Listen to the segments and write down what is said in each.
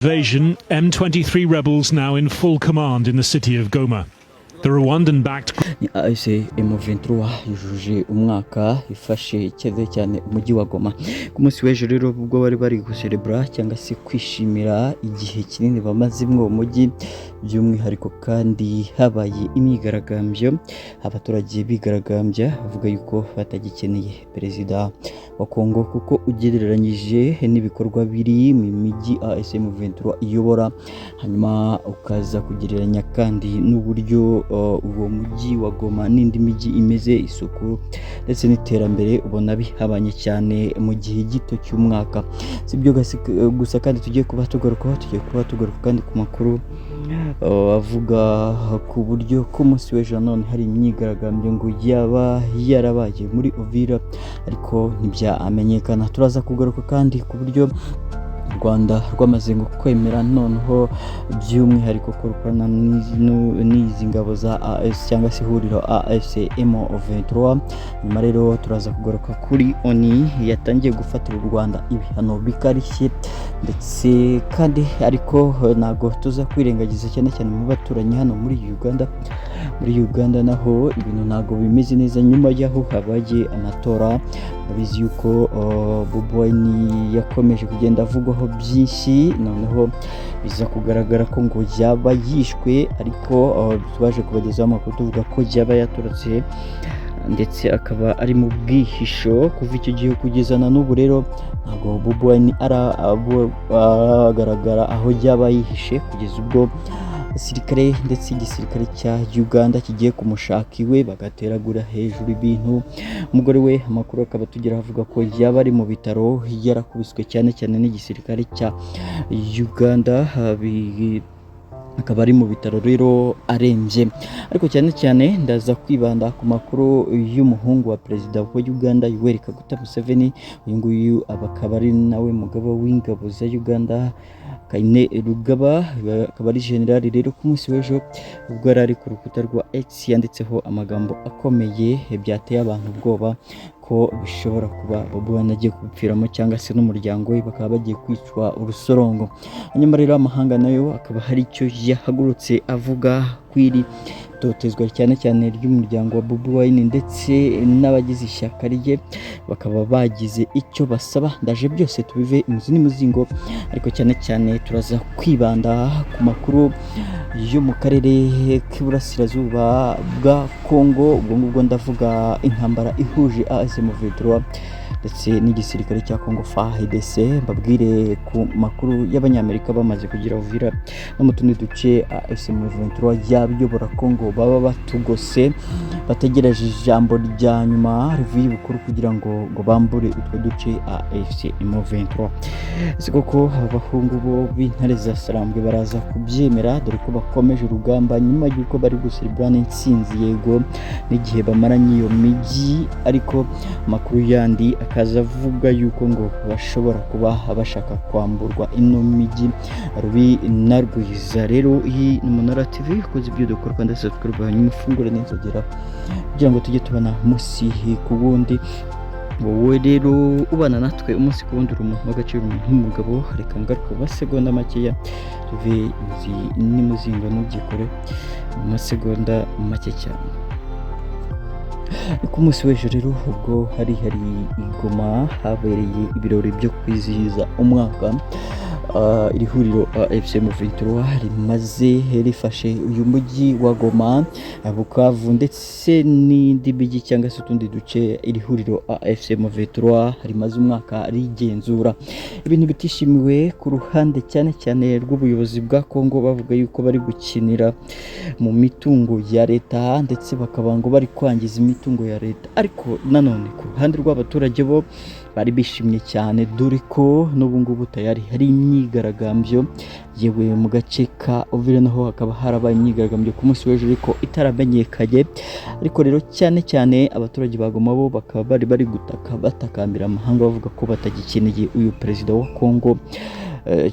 Invasion, M23 rebels now in full command in the city of Goma. The Rwandan-backed Ni AFC M23 yujuje umwaka ifashe cyane cyane umujyi wa Goma. Ku munsi w'ejo rero, ubwo bari bari guserebura cyangwa se kwishimira igihe kinini bamaze muri uwo mujyi, by'umwihariko kandi habaye imyigaragambyo, abaturage bigaragambya bavuga yuko batagikeneye perezida wa Kongo, kuko ugereranyije n'ibikorwa biri mu mijyi AFC M23 iyobora, hanyuma ukaza kugereranya kandi n'uburyo uwo mujyi wa Goma n'indi mijyi imeze, isuku ndetse n'iterambere, ubona bihabanye cyane mu gihe gito cy'umwaka. Si ibyo gusa kandi tugiye kuba tugarukaho, tugiye kuba tugaruka kandi ku makuru avuga ku buryo ku munsi w'ejo none hari imyigaragambyo ngo yaba yarabaye muri Uvira, ariko ntibyamenyekana. Turaza kugaruka kandi ku buryo u Rwanda rwamaze ngo kwemera noneho by'umwihariko ko rukorana n'izi ngabo za AFC cyangwa se ihuriro AFC M23. Nyuma rero turaza kugaruka kuri ONU yatangiye gufatira u Rwanda ibihano bikarishye, ndetse kandi ariko ntabwo tuza kwirengagiza cyane cyane mu baturanyi hano muri Uganda. Muri Uganda naho ibintu ntabwo bimeze neza nyuma y'aho habaye amatora. Murabizi yuko Bobi Wine yakomeje kugenda avugwaho byinshi, noneho biza kugaragara ko ngo yaba yishwe, ariko twaje kubagezaho amakuru tuvuga ko yaba yatorotse ndetse akaba ari mu bwihisho kuva icyo gihe kugeza na n'ubu. Rero ntabwo Bobi Wine aragaragara aho yaba yihishe, kugeza ubwo abasirikare ndetse igisirikare cya Uganda kigiye kumushaka iwe, bagateragura hejuru ibintu. Umugore we, amakuru akaba tugeraho avuga ko yaba ari mu bitaro, yarakubiswe cyane cyane n'igisirikare cya Uganda, akaba ari mu bitaro rero arembye. Ariko cyane cyane ndaza kwibanda ku makuru y'umuhungu wa perezida wa Uganda Yoweri Kaguta Museveni. Uyu nguyu akaba ari nawe mugaba w'ingabo za Uganda, Kainerugaba, akaba ari generali. Rero ku munsi w'ejo ubwo yari ari ku rukuta rwa X, yanditseho amagambo akomeye byateye abantu ubwoba ko bishobora kuba Bobi Wine agiye kubipfiramo cyangwa se n'umuryango we bakaba bagiye kwicwa urusorongo. Hanyuma rero amahanga nayo akaba hari icyo yahagurutse avuga ku iri totezwa cyane cyane ry'umuryango wa Bobi Wine ndetse n'abagize ishyaka rye, bakaba bagize icyo basaba. Ndaje byose tubive imuzi n'umuzingo, ariko cyane cyane turaza kwibanda ku makuru yo mu karere k'iburasirazuba bwa Kongo. Ubwo ngubwo ndavuga intambara ihuje AFC M23 ndetse n'igisirikare cya Congo FARDC. Mbabwire ku makuru y'Abanyamerika bamaze kugira Uvira no mu tundi duce AFC M23 yabiyobora Congo, baba batugose, bategereje ijambo rya nyuma rivuye ibukuru kugira ngo bambure utwo duce AFC M23. Si koko aba bahungu bo b'intare za Sarambwe baraza kubyemera, dore ko bakomeje urugamba nyuma y'uko bari guserebura intsinzi, yego, n'igihe bamaranye iyo mijyi, ariko amakuru yandi akaza avuga yuko ngo bashobora kuba bashaka kwamburwa ino mijyi rubi na rwiza. Rero iyi ni Umunara TV, ukoze ibyo dukora kandi subscribe, hanyuma ufungure n'inzogera kugira ngo tujye tubona umunsi ku wundi. Wowe rero ubana natwe umunsi ku wundi, uri umuntu w'agaciro, umuntu w'umugabo. Reka ngaruke mu masegonda makeya, tuve imuzi n'imuzingo, ntugikore mu masegonda make cyane. Ni ku munsi w'ejo rero ubwo hari i Goma habereye ibirori byo kwizihiza umwaka iri huriro AFC M23 rimaze rifashe uyu mujyi wa Goma, Bukavu ndetse n'indi mijyi cyangwa se utundi duce iri huriro AFC M23 rimaze umwaka rigenzura. Ibintu bitishimiwe ku ruhande cyane cyane rw'ubuyobozi bwa Congo, bavuga yuko bari gukinira mu mitungo ya leta ndetse bakaba ngo bari kwangiza imitungo ya leta. Ariko nanone ku ruhande rw'abaturage bo bari bishimye cyane, dore ko n'ubu ngubu tayari hari imyigaragambyo. Yewe, mu gace ka Uvira naho hakaba harabaye imyigaragambyo ku munsi w'ejo ariko itaramenyekanye. Ariko rero cyane cyane abaturage ba Goma bo bakaba bari bari gutaka, batakambira amahanga, bavuga ko batagikeneye uyu perezida wa Congo.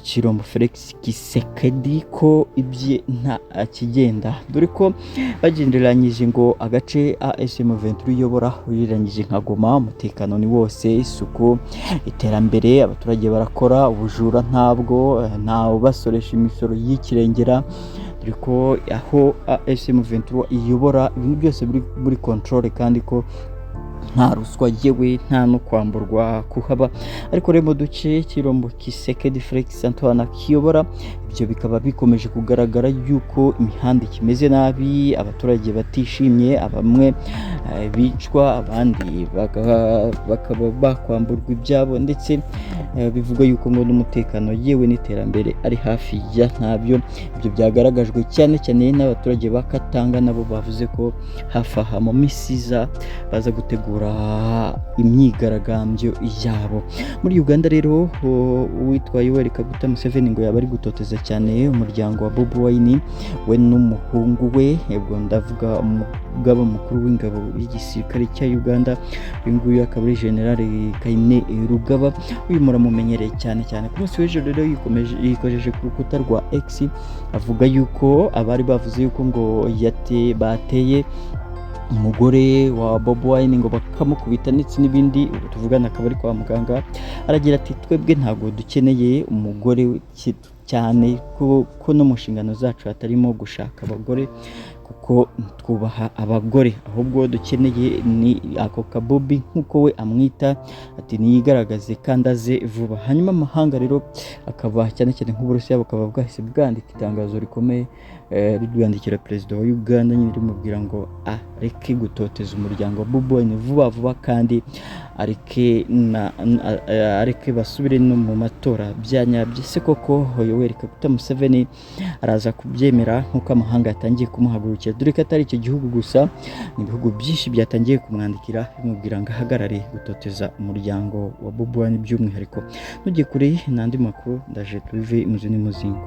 Chilombo Felix Tshisekedi ko ibye nta kigenda, dore ko bagenderanyije ngo agace AFC M23 iyobora ugereranyije nka Goma, umutekano ni wose, isuku, iterambere, abaturage barakora, ubujura ntabwo, ntawe ubasoresha imisoro y'ikirengera, dore ko aho AFC M23 iyobora ibintu byose biri muri control, kandi ko nta ruswa yewe nta no kwamburwa kuhaba. Ariko rero mu duce Chilombo Tshisekedi Felix Antoine akiyobora, ibyo bikaba bikomeje kugaragara yuko imihanda ikimeze nabi, abaturage batishimye, bamwe bicwa, abandi bakaba bakwamburwa ibyabo, ndetse bivugwa yuko ngo n'umutekano yewe n'iterambere ari hafi ya ntabyo. Ibyo byagaragajwe cyane cyane n'abaturage ba Katanga, nabo bavuze ko hafi aha mu minsi iza baza gutegura imyigaragambyo yabo. Muri Uganda rero, uwitwa Yoweri Kaguta Museveni ngo yaba ari gutoteza cyane umuryango wa Bobi Wine, we n'umuhungu we. Ubwo ndavuga umugaba mukuru w'ingabo y'igisirikare cya Uganda, uyu nguyu akaba ari General Kainerugaba. Uyu muramumenyereye cyane cyane. Ku munsi w'ejo rero yikojeje ku rukuta rwa X, avuga yuko abari bavuze yuko ngo bateye umugore wa Bobi Wine ngo bakamukubita ndetse n'ibindi, ubu tuvugana akaba ari kwa muganga. Aragira ati: "Twebwe ntabwo dukeneye umugore cyane ko no mu nshingano zacu hatarimo gushaka abagore, kuko twubaha abagore, ahubwo dukeneye ni ako kabobi," nk'uko we amwita, ati niyigaragaze kandi aze vuba. Hanyuma amahanga rero akaba cyane cyane nk'Uburusiya bukaba bwahise bwandika itangazo rikomeye, rwandikira perezida wa Uganda nyine, rimubwira ngo areke gutoteza umuryango wa Bobi Wine vuba vuba, kandi areke basubire no mu matora bya nyabyo. Se koko Yoweri Kaguta Museveni araza kubyemera nk'uko amahanga yatangiye kumuhagurukira? Dore ko atari icyo gihugu gusa, ni ibihugu byinshi byatangiye kumwandikira bimubwira ngo ahagarare gutoteza umuryango wa Bobi Wine by'umwihariko. Ntujye kure n'andi makuru, ndaje tubive imuzi n'umuzingo.